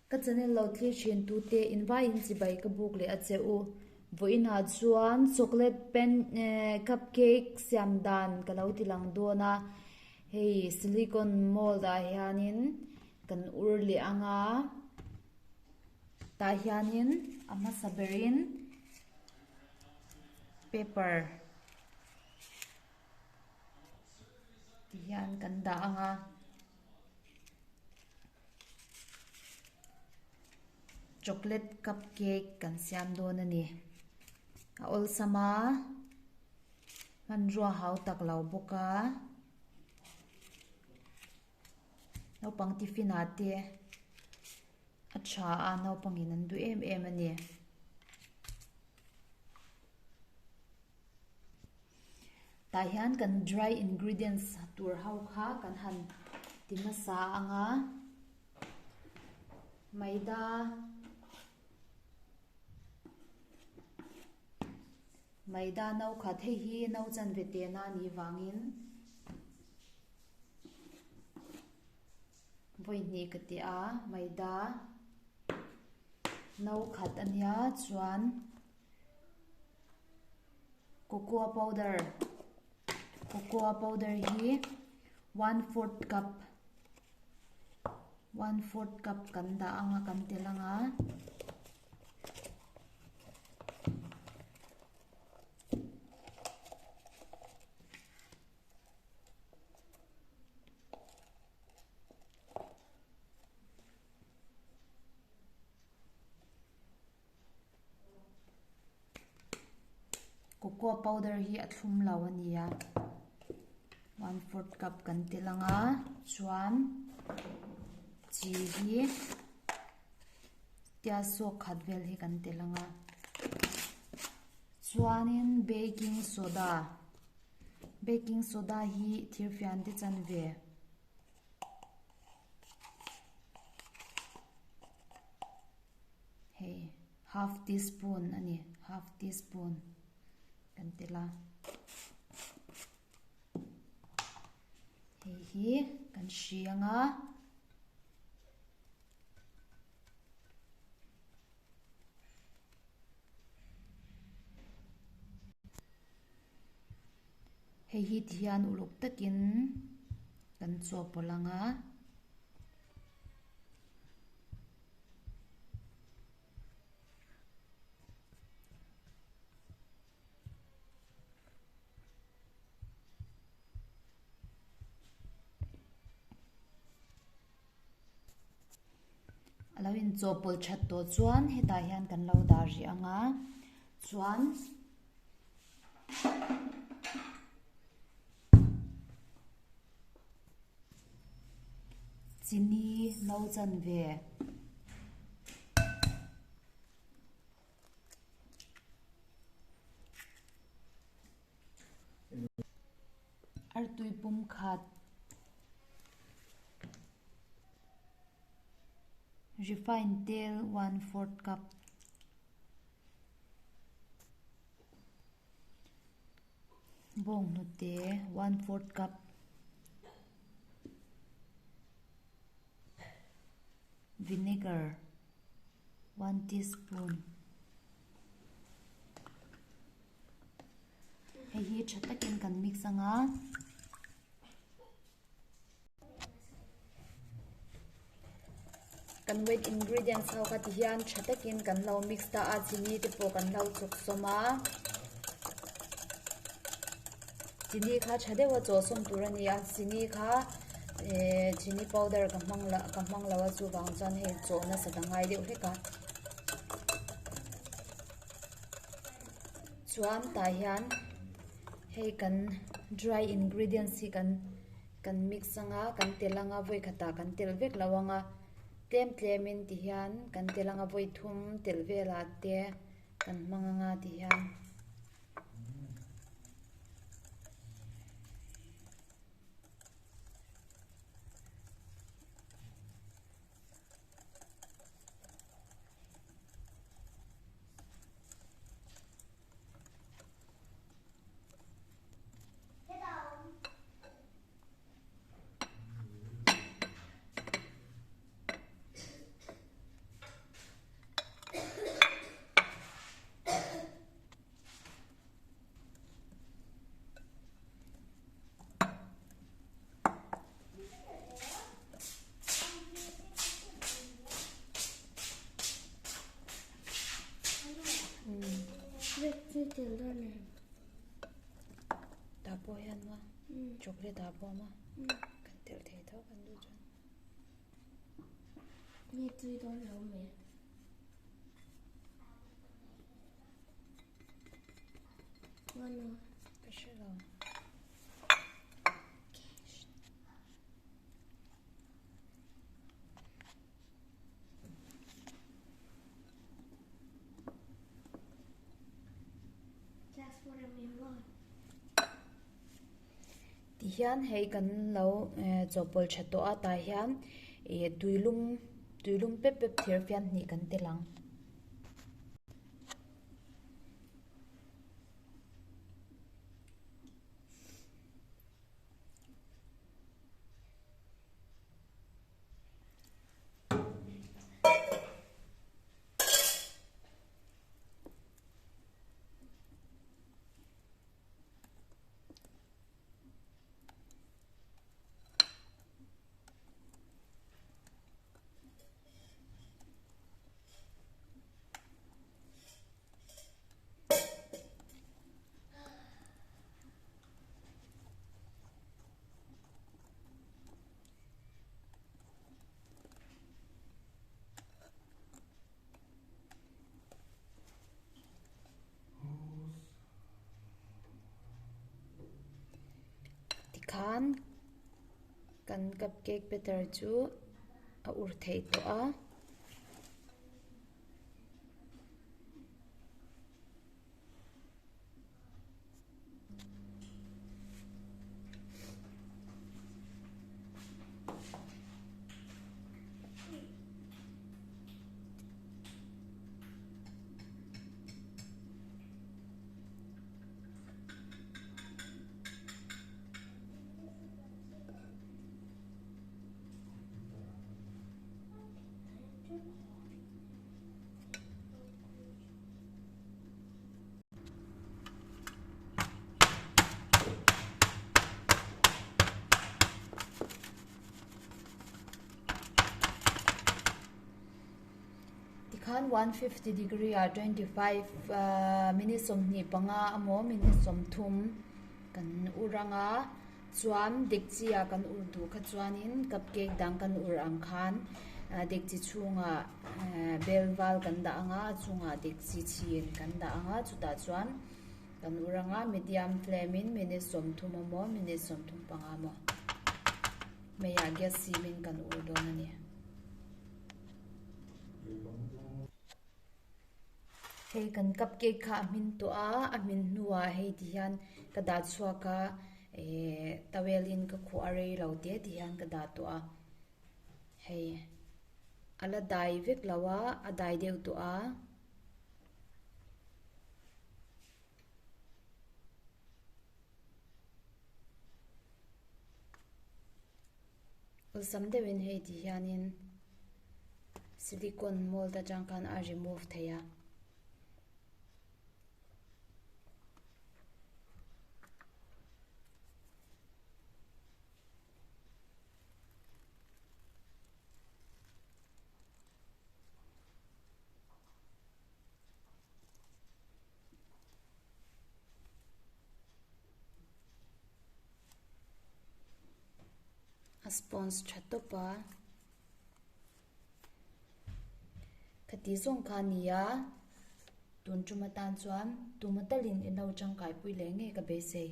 Ka channel lo thlir thin tute in vaiin chibai ka buk leh a che u. Vawiinah chuan chocolate pan cupcake siam dan ka lo ti lang dawn a. Hei silicon mold ah hianin kan ur leh ang a. Tah hianin a hmasa berin paper ti hian kan dah ang a. Chocolate cup cake kan siam dawn a ni. A awlsam a, hmanrua hau tak lo bawk a. Naupang tiffin ah te a tha a naupang in an duh em em a ni. Tah hian kan dry ingredients tur ho kha kan han ti hmasa ang a maida maida no khat hei hi no chanve tena a nih vangin vawi hnih ka ti a maida no khat a nia chuan. Cocoa powder cocoa powder hi 1/4 cup 1/4 cup kan dah ang a kan tel ang a. Cocoa powder hi a thlum lo a ni a 1/4 cup kan tel ang a chuan chi hi tia sawk khat vel hi kan tel ang a chuanin baking soda baking soda hi thirfian te chanve. Hei half teaspoon a ni half teaspoon kan tel a hei hi kan hri ang a. Hei hi ti hian uluk takin kan chaw pawlh ang a. A lo inchawhpawlh that tawh chuan hetah hian kan lo dah rih ang a chuan Chini no chanve. Artui pum khat. Refined tel 1/4 cup. Bawnghnute 1/4 cup. Vinegar 1 teaspoon. Hei hi tha takin kan mix anga. Kan wet ingredients ho kha ti hian tha takin kan lo mix ta a, chini te pawh kan lo chuk sawm a. Chini kha tha deuh a chaw sawm tur a ni a, chini kha eh chini powder ka hmang la ka hmang lo a chuvang chuan hei chaw nasa ta ngai deuh hlek a. Chuan tah hian hei kan dry ingredients hi kan kan mix anga kan tel anga vawi khatah kan tel vek lo anga tlem tlem in ti hian kan tel anga vawi thum tel velah te kan hmang anga ti hian. Chocolate ah pawh a awm a, kan telh thei tho kan duh chuan. Nge tui dawn lo mai. Ano? Ka hre lo. Tihian hei kan lo chawhpawlh tha tawh a tah hian ih tuilum tuilum pep pep thir fian hnih kan tel ang. Tikhan kan cupcake batter chu a ur theih tawh a. Tikhan 150 degree ah 25 minute 25 emaw minute 30 kan ur anga chuan dekchi ah kan ur duh kha chuanin cupcake dang kan ur ang khan dekchi chhungah bel val kan dah anga a chungah dekchi chhin kan dah anga chutah chuan kan ur anga medium flame in minute 30 emaw minute 35 emaw meiah gas sim in kan ur dawn a ni. Hei kan cupcake kha a hmin tawh a, a hmin hnuah hei ti hian ka dah chhuak a ehh towel in ka khuh a rei lo te ti hian ka dah tawh a hei a la dai vek lo a a dai deuh tawh a. Awlsam deuhin hei ti hianin silicone mold atang khan a remove thei a. A sponge tha tawp a khati zawng kha a ni a tun tum atan chuan tuma talin in lo tangkai pui leh ngei ka beisei.